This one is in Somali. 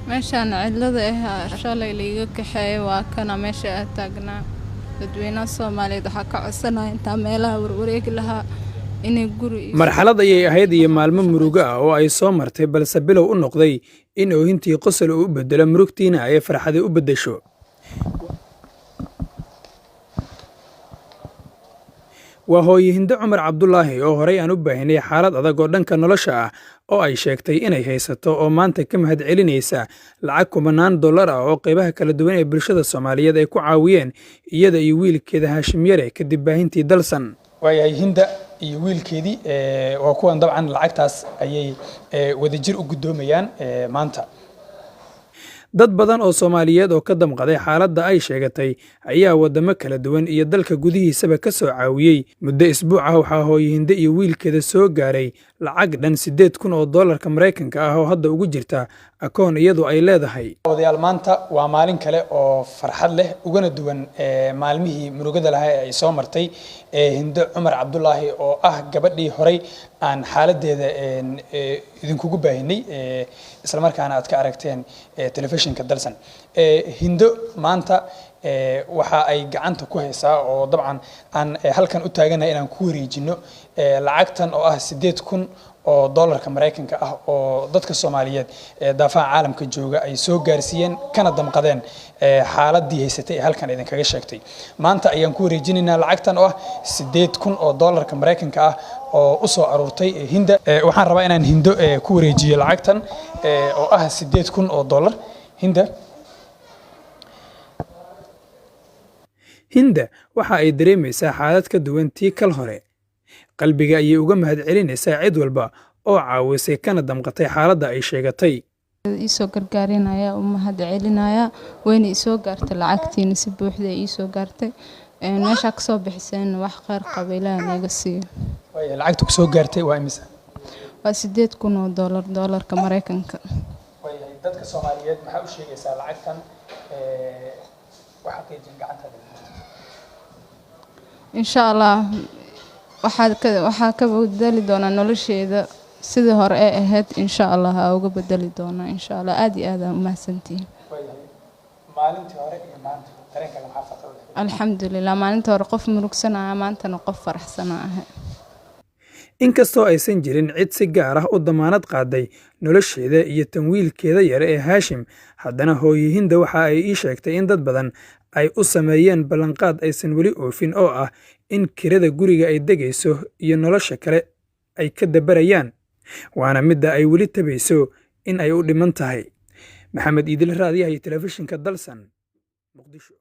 Meeshaan cidlada ah shalay laiga kaxeeyay waa kana meesha aa taagnaa. Dadweynaha Soomaaliyeed waxaa ka codsanaya intaa meelaha warwareegi lahaa inay guri. Marxalad ayay ahayd iyo maalmo murugo ah oo ay soo martay, balse bilow u noqday in oohintii qosol uu u beddelo, murugtiina ay farxadi u beddesho. Waa hooye Hinde Cumar Cabdulaahi oo horey aan u baahinay xaalad adag oo dhanka nolosha ah oo ay sheegtay inay haysato, oo maanta ka mahad celinaysa lacag kumanaan dollar ah oo qaybaha kala duwan ee bulshada Soomaaliyeed ay ku caawiyeen iyada iyo wiilkeeda Haashim Yare kadib baahintii Dalsan. Waayahay, Hinda iyo wiilkeedii waa kuwan, dabcan lacagtaas ayay wadajir u guddoomayaan maanta. Dad badan oo Soomaaliyeed oo ka damqaday xaaladda ay sheegatay ayaa waddamo kala duwan iyo dalka gudihiisaba ka soo caawiyey. Muddo isbuuc ah waxaa hooye Hinde iyo wiilkeeda soo gaaray lacag dhan 8000 oo doolarka Maraykanka ah oo hadda ugu jirta akoon iyadu ay leedahay. Odayaal, maanta waa maalin kale oo farxad leh, ugana duwan maalmihii murugada lahaa ee ay soo martay Hinde Cumar Cabdulaahi, oo ah gabadhii horay aan xaaladeeda idinkugu baahinay, islamarkaana aad ka aragteen telefishinka Dalsan. Hindo maanta waxa ay gacanta ku haysaa, oo dabcan aan halkan u taaganahay inaan ku wareejino lacagtan oo ah 8000 oo doolarka Maraykanka ah oo dadka Soomaaliyeed ee daafaha caalamka jooga ay soo gaarsiiyeen kana damqadeen xaaladii haysatay ee halkan idinkaga sheegtay. Maanta ayaan ku wareejinaynaa lacagtan oo ah 8000 oo doolarka Maraykanka ah oo u soo aruurtay Hinda. Waxaan rabaa inaan Hindo ku wareejiyo lacagtan oo ah 8000 oo doolar. Hinda. Hinda waxa ay dareemaysaa xaalad ka duwan tii kal hore. Qalbiga ayay uga mahad celinaysaa cid walba oo caawisay kana damqatay xaaladda ay sheegatay. Iisoo gargaarinaya u mahad celinaya, wayna isoo gaartay lacagtiina, si buuxda ay iisoo gaartay. Meeshaa kasoo bixiseen wax kheyr qaba Ilaah naga siiyo. Waayahay, lacagta ku soo gaartay waa imisa? Waa 8000 oo doolar, doolarka Maraykanka. Waayahay, dadka Soomaaliyeed maxaa u sheegaysaa lacagtan waxa xaqiijin gacantaada ku jirta? Insha Allah waxaa ka bedeli doonaa nolosheeda sidii hore ee ahayd, insha Allah aa uga bedeli doonaa insha Allah. Aad iyo aad aa u mahadsantihiin. Waayahay, maalintii hore iyo maanta dareenkaaga maxaa farqi u dhexeeya? Alxamdulilah, maalinta hore qof murugsanaya, maantana qof faraxsana ahay. Inkastoo aysan jirin cid si gaar ah u damaanad qaaday nolosheeda iyo tan wiilkeeda yar ee Haashim, haddana hooye Hinda waxa ay ii sheegtay in dad badan ay u sameeyeen ballanqaad aysan weli oofin, oo ah in kirada guriga ay degayso iyo nolosha kale ay ka dabarayaan, waana midda ay weli tabayso in ay u dhiman tahay. Maxamed Iidile, Raadiyaha iyo Telefishinka Dalsan, Muqdisho.